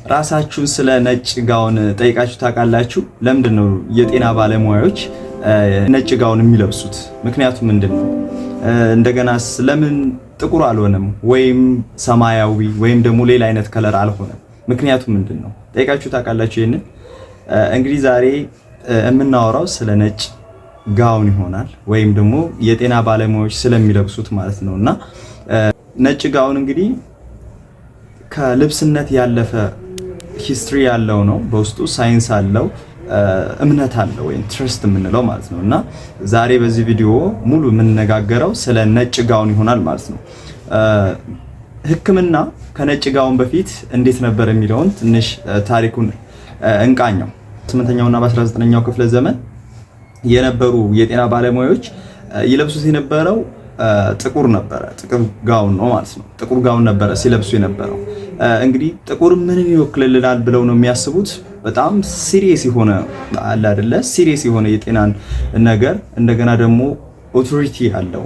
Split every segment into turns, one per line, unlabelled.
ራሳችሁን ስለ ነጭ ጋውን ጠይቃችሁ ታውቃላችሁ? ለምንድን ነው የጤና ባለሙያዎች ነጭ ጋውን የሚለብሱት? ምክንያቱ ምንድን ነው? እንደገናስ ለምን ጥቁር አልሆነም ወይም ሰማያዊ ወይም ደግሞ ሌላ አይነት color አልሆነም? ምክንያቱ ምንድን ነው? ጠይቃችሁ ታውቃላችሁ? ይህንን እንግዲህ ዛሬ የምናወራው ስለ ነጭ ጋውን ይሆናል ወይም ደግሞ የጤና ባለሙያዎች ስለሚለብሱት ማለት ነው። እና ነጭ ጋውን እንግዲህ ከልብስነት ያለፈ history ያለው ነው። በውስጡ ሳይንስ አለው፣ እምነት አለው ወይም trust የምንለው ማለት ነው። እና ዛሬ በዚህ ቪዲዮ ሙሉ የምንነጋገረው ስለ ነጭ ጋውን ይሆናል ማለት ነው። ሕክምና ከነጭ ጋውን በፊት እንዴት ነበር የሚለውን ትንሽ ታሪኩን እንቃኘው። 8ኛው እና በ19ኛው ክፍለ ዘመን የነበሩ የጤና ባለሙያዎች ይለብሱት የነበረው ጥቁር ነበረ። ጥቁር ጋውን ነው ማለት ነው። ጥቁር ጋውን ነበረ ሲለብሱ የነበረው። እንግዲህ ጥቁር ምንን ይወክልልናል ብለው ነው የሚያስቡት? በጣም serious የሆነ አለ አይደለ? Serious የሆነ የጤናን ነገር፣ እንደገና ደግሞ authority አለው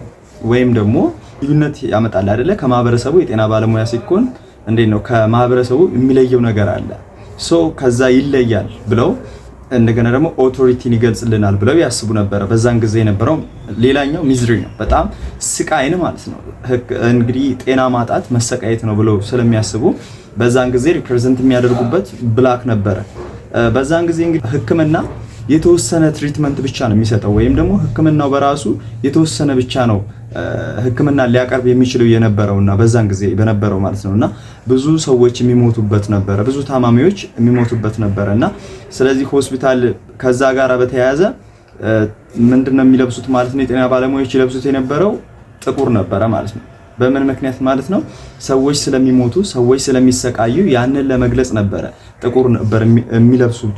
ወይም ደግሞ ልዩነት ያመጣል አይደለ? ከማህበረሰቡ የጤና ባለሙያ ሲኮን እንዴት ነው ከማህበረሰቡ የሚለየው ነገር አለ። So ከዛ ይለያል ብለው፣ እንደገና ደግሞ authority ን ይገልጽልናል ብለው ያስቡ ነበረ። በዛን ጊዜ የነበረው ሌላኛው misery ነው፣ በጣም ስቃይን ማለት ነው። እንግዲህ ጤና ማጣት መሰቃየት ነው ብለው ስለሚያስቡ በዛን ጊዜ represent የሚያደርጉበት black ነበረ። በዛን ጊዜ እንግዲህ ሕክምና የተወሰነ treatment ብቻ ነው የሚሰጠው ወይም ደግሞ ሕክምናው በራሱ የተወሰነ ብቻ ነው ሕክምና ሊያቀርብ የሚችለው የነበረውና በዛን ጊዜ በነበረው ማለት ነው። እና ብዙ ሰዎች የሚሞቱበት ነበረ፣ ብዙ ታማሚዎች የሚሞቱበት ነበረ። እና ስለዚህ ሆስፒታል ከዛ ጋር በተያያዘ ምንድነው የሚለብሱት ማለት ነው? የጤና ባለሙያዎች ይለብሱት የነበረው ጥቁር ነበረ ማለት ነው። በምን ምክንያት ማለት ነው? ሰዎች ስለሚሞቱ፣ ሰዎች ስለሚሰቃዩ ያንን ለመግለጽ ነበረ ጥቁር ነበር የሚለብሱት፣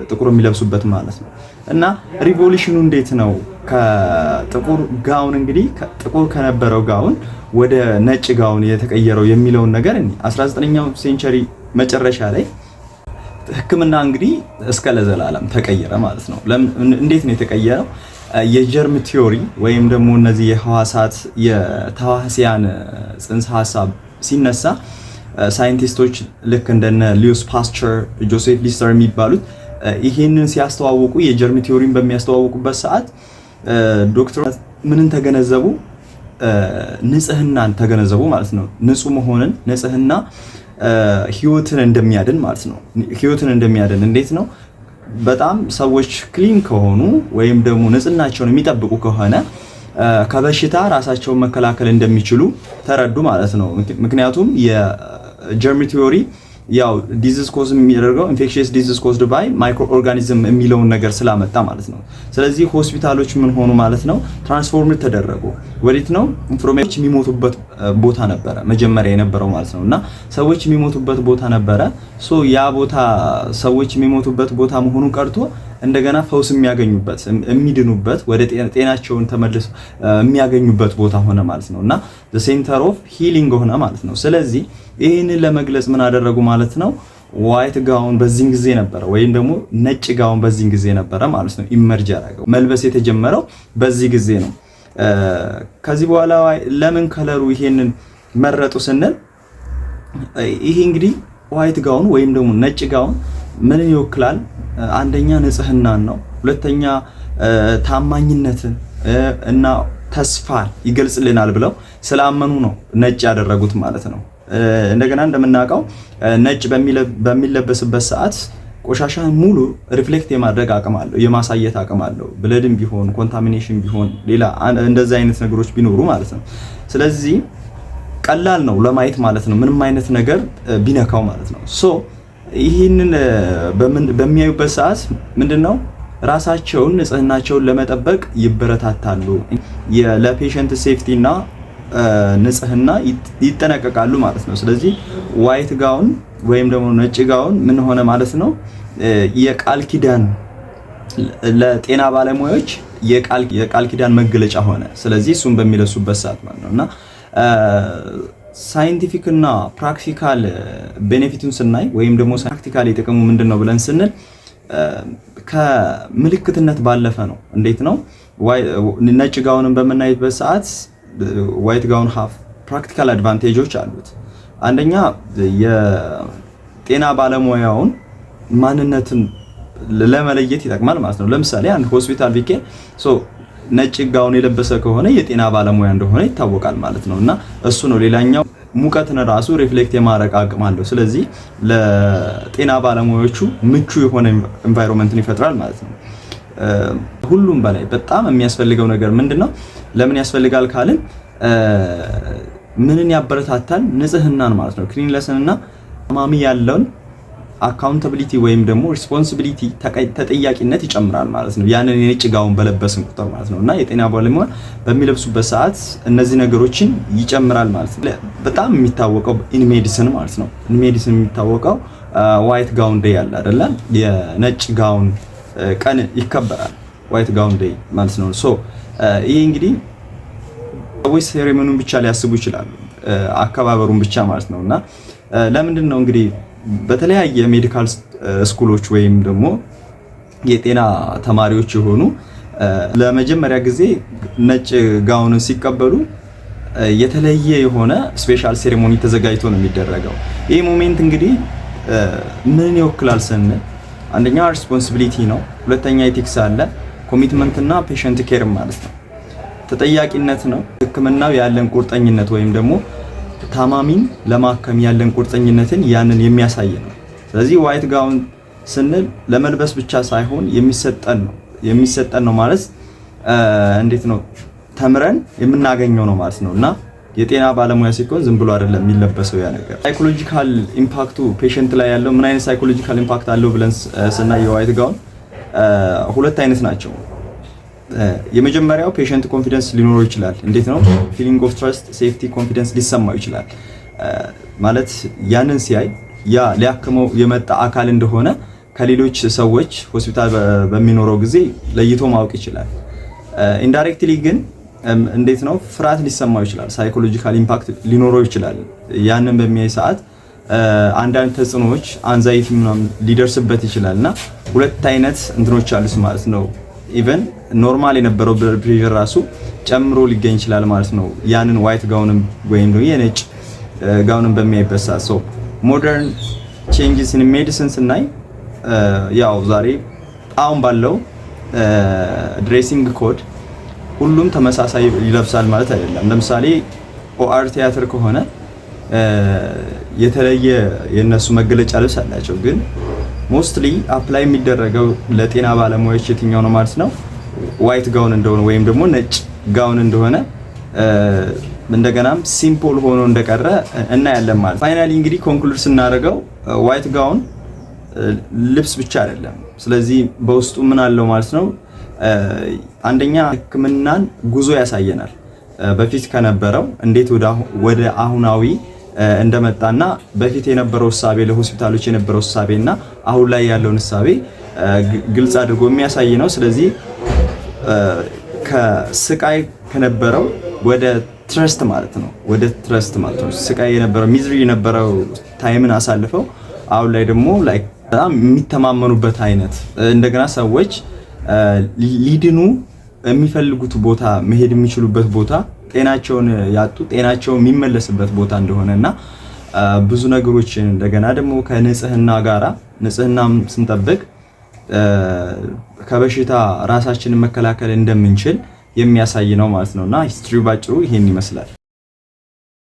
ጥቁር የሚለብሱበት ማለት ነው። እና revolution ኑ እንዴት ነው ከጥቁር ጋውን፣ እንግዲህ ጥቁር ከነበረው ጋውን ወደ ነጭ ጋውን የተቀየረው የሚለውን ነገር፣ 19ኛው century መጨረሻ ላይ ሕክምና እንግዲህ እስከ ለዘላለም ተቀየረ ማለት ነው። እንዴት ነው የተቀየረው? የ germ theory ወይም ደግሞ እነዚህ የህዋሳት የተዋሲያን ጽንሰ ሀሳብ ሲነሳ ሳይንቲስቶች ልክ እንደነ ሉዊስ ፓስቸር፣ ጆሴፍ ሊስተር የሚባሉት ይሄንን ሲያስተዋውቁ፣ የ germ theory ን በሚያስተዋውቁበት ሰዓት ዶክተር ምንን ተገነዘቡ? ንጽህናን ተገነዘቡ ማለት ነው። ንጹህ መሆንን፣ ንጽህና ህይወትን እንደሚያድን ማለት ነው። ህይወትን እንደሚያድን እንዴት ነው? በጣም ሰዎች clean ከሆኑ ወይም ደግሞ ንጽህናቸውን የሚጠብቁ ከሆነ ከበሽታ ራሳቸውን መከላከል እንደሚችሉ ተረዱ ማለት ነው። ምክንያቱም የ germ theory ያው disease cause የሚያደርገው infectious disease caused by microorganism የሚለውን ነገር ስላመጣ ማለት ነው። ስለዚህ ሆስፒታሎች ምን ሆኑ ማለት ነው? Transform ተደረጉ። ወዴት ነው? From የሚሞቱበት ቦታ ነበረ መጀመሪያ የነበረው ማለት ነው። እና ሰዎች የሚሞቱበት ቦታ ነበረ። So ያ ቦታ ሰዎች የሚሞቱበት ቦታ መሆኑ ቀርቶ እንደገና ፈውስ የሚያገኙበት፣ የሚድኑበት፣ ወደ ጤናቸውን ተመልሰው የሚያገኙበት ቦታ ሆነ ማለት ነው። እና center of healing ሆነ ማለት ነው። ስለዚህ ይህንን ለመግለጽ ምን አደረጉ ማለት ነው? White gown በዚህን ጊዜ ነበረ ወይም ደግሞ ነጭ ጋውን በዚህን ጊዜ ነበረ ማለት ነው። Emerge ያደረገው፣ መልበስ የተጀመረው በዚህ ጊዜ ነው። ከዚህ በኋላ ለምን color ኡ ይሄንን መረጡ ስንል ይሄ እንግዲህ white gown ወይም ደግሞ ነጭ ጋውን ምንን ይወክላል? አንደኛ ንጽህናን ነው። ሁለተኛ ታማኝነትን እና ተስፋን ይገልጽልናል ብለው ስላመኑ ነው ነጭ ያደረጉት ማለት ነው። እንደገና እንደምናውቀው ነጭ በሚለበስበት ሰዓት ቆሻሻን ሙሉ reflect የማድረግ አቅም አለው፣ የማሳየት አቅም አለው። Blood ም ቢሆን፣ contamination ቢሆን፣ ሌላ እንደዚህ አይነት ነገሮች ቢኖሩ ማለት ነው። ስለዚህ ቀላል ነው ለማየት ማለት ነው፣ ምንም አይነት ነገር ቢነካው ማለት ነው። So ይህንን በሚያዩበት ሰዓት ምንድነው ራሳቸውን ንጽህናቸውን ለመጠበቅ ይበረታታሉ። ለ patient safety እና ንጽህና ይጠነቀቃሉ ማለት ነው። ስለዚህ white gown ወይም ደግሞ ነጭ ጋውን ምን ሆነ ማለት ነው? የቃል ኪዳን፣ ለጤና ባለሙያዎች የቃል ኪዳን መገለጫ ሆነ። ስለዚህ እሱን በሚለብሱበት ሰዓት ማለት ነው። እና scientific እና practical benefit ኡን ስናይ ወይም ደግሞ practically ጥቅሙ ምንድን ነው ብለን ስንል ከምልክትነት ባለፈ ነው። እንዴት ነው? ነጭ ጋውንን በምናይበት ሰዓት white gown have practical advantage ኦች አሉት። አንደኛ የጤና ባለሙያውን ማንነትን ለመለየት ይጠቅማል ማለት ነው። ለምሳሌ አንድ ሆስፒታል ቢኬድ so ነጭ ጋውን የለበሰ ከሆነ የጤና ባለሙያ እንደሆነ ይታወቃል ማለት ነው። እና እሱ ነው። ሌላኛው ሙቀትን ራሱ reflect የማድረግ አቅም አለው። ስለዚህ ለጤና ባለሙያዎቹ ምቹ የሆነ environment ን ይፈጥራል ማለት ነው። ሁሉም በላይ በጣም የሚያስፈልገው ነገር ምንድን ነው? ለምን ያስፈልጋል ካልን ምንን ያበረታታል? ንጽህናን ማለት ነው። Cleanliness ን እና ታማሚ ያለውን accountability ወይም ደግሞ responsibility፣ ተጠያቂነት ይጨምራል ማለት ነው። ያንን የነጭ ጋውን በለበስን ቁጥር ማለት ነው። እና የጤና ባለሙያ በሚለብሱበት ሰዓት እነዚህ ነገሮችን ይጨምራል ማለት ነው። በጣም የሚታወቀው in medicine ማለት ነው። In medicine የሚታወቀው white gown day አለ አይደለ? የነጭ ጋውን ቀን ይከበራል። White gown day ማለት ነው። So ይሄ እንግዲህ ሰዎች ceremony ውን ብቻ ሊያስቡ ይችላሉ፣ አከባበሩን ብቻ ማለት ነው። እና ለምንድን ነው እንግዲህ በተለያየ medical school ኦች ወይም ደግሞ የጤና ተማሪዎች የሆኑ ለመጀመሪያ ጊዜ ነጭ ጋውንን ሲቀበሉ የተለየ የሆነ special ceremony ተዘጋጅቶ ነው የሚደረገው። ይህ moment እንግዲህ ምን ይወክላል ስንል አንደኛ responsibility ነው፣ ሁለተኛ ethics አለ፣ commitment እና patient care ማለት ነው። ተጠያቂነት ነው። ሕክምናው ያለን ቁርጠኝነት ወይም ደግሞ ታማሚን ለማከም ያለን ቁርጠኝነትን ያንን የሚያሳይ ነው። ስለዚህ white gown ስንል ለመልበስ ብቻ ሳይሆን የሚሰጠን ነው። የሚሰጠን ነው ማለት እንዴት ነው? ተምረን የምናገኘው ነው ማለት ነው። እና የጤና ባለሙያ ሲሆን ዝም ብሎ አይደለም የሚለበሰው ያ ነገር። Psychological impact ኡ patient ላይ ያለው ምን አይነት psychological impact አለው ብለን ስናይ የ white gown ሁለት አይነት ናቸው። የመጀመሪያው patient confidence ሊኖረው ይችላል። እንዴት ነው? Feeling of trust፣ safety፣ confidence ሊሰማው ይችላል። ማለት ያንን ሲያይ ያ ሊያክመው የመጣ አካል እንደሆነ ከሌሎች ሰዎች ሆስፒታል በሚኖረው ጊዜ ለይቶ ማወቅ ይችላል። Indirectly ግን እንዴት ነው? ፍርሃት ሊሰማው ይችላል። Psychological impact ሊኖረው ይችላል። ያንን በሚያይ ሰዓት አንዳንድ ተጽዕኖዎች፣ anxiety ምናምን ሊደርስበት ይችላል። እና ሁለት አይነት እንትኖች አሉት ማለት ነው። Even normal የነበረው blood pressure ራሱ ጨምሮ ሊገኝ ይችላል ማለት ነው። ያንን white gown ም ወይም ደግሞ የነጭ ጋውንን በሚያይበት ሰዓት። So modern changes in medicine ስናይ ያው ዛሬ አሁን ባለው dressing code ሁሉም ተመሳሳይ ይለብሳል ማለት አይደለም። ለምሳሌ OR theater ከሆነ የተለየ የእነሱ መገለጫ ልብስ አላቸው። ግን mostly apply የሚደረገው ለጤና ባለሙያዎች የትኛው ነው ማለት ነው? White gown እንደሆነ ወይም ደግሞ ነጭ ጋውን እንደሆነ፣ እንደገናም simple ሆኖ እንደቀረ እናያለን ማለት። Finally እንግዲህ conclude ስናደርገው white gown ልብስ ብቻ አይደለም። ስለዚህ በውስጡ ምን አለው ማለት ነው? አንደኛ ሕክምናን ጉዞ ያሳየናል። በፊት ከነበረው እንዴት ወደ አሁናዊ እንደመጣና በፊት የነበረው እሳቤ፣ ለሆስፒታሎች የነበረው እሳቤ እና አሁን ላይ ያለውን እሳቤ ግልጽ አድርጎ የሚያሳይ ነው። ስለዚህ ከስቃይ ከነበረው ወደ trust ማለት ነው፣ ወደ trust ማለት ነው። ስቃይ የነበረው፣ misery የነበረው time ን አሳልፈው አሁን ላይ ደግሞ like በጣም የሚተማመኑበት አይነት፣ እንደገና ሰዎች ሊድኑ የሚፈልጉት ቦታ መሄድ የሚችሉበት ቦታ፣ ጤናቸውን ያጡ ጤናቸው የሚመለስበት ቦታ እንደሆነ እና ብዙ ነገሮችን እንደገና ደግሞ ከንጽህና ጋራ፣ ንጽህናም ስንጠብቅ ከበሽታ ራሳችንን መከላከል እንደምንችል የሚያሳይ ነው ማለት ነው። እና history ው ባጭሩ ይሄን ይመስላል።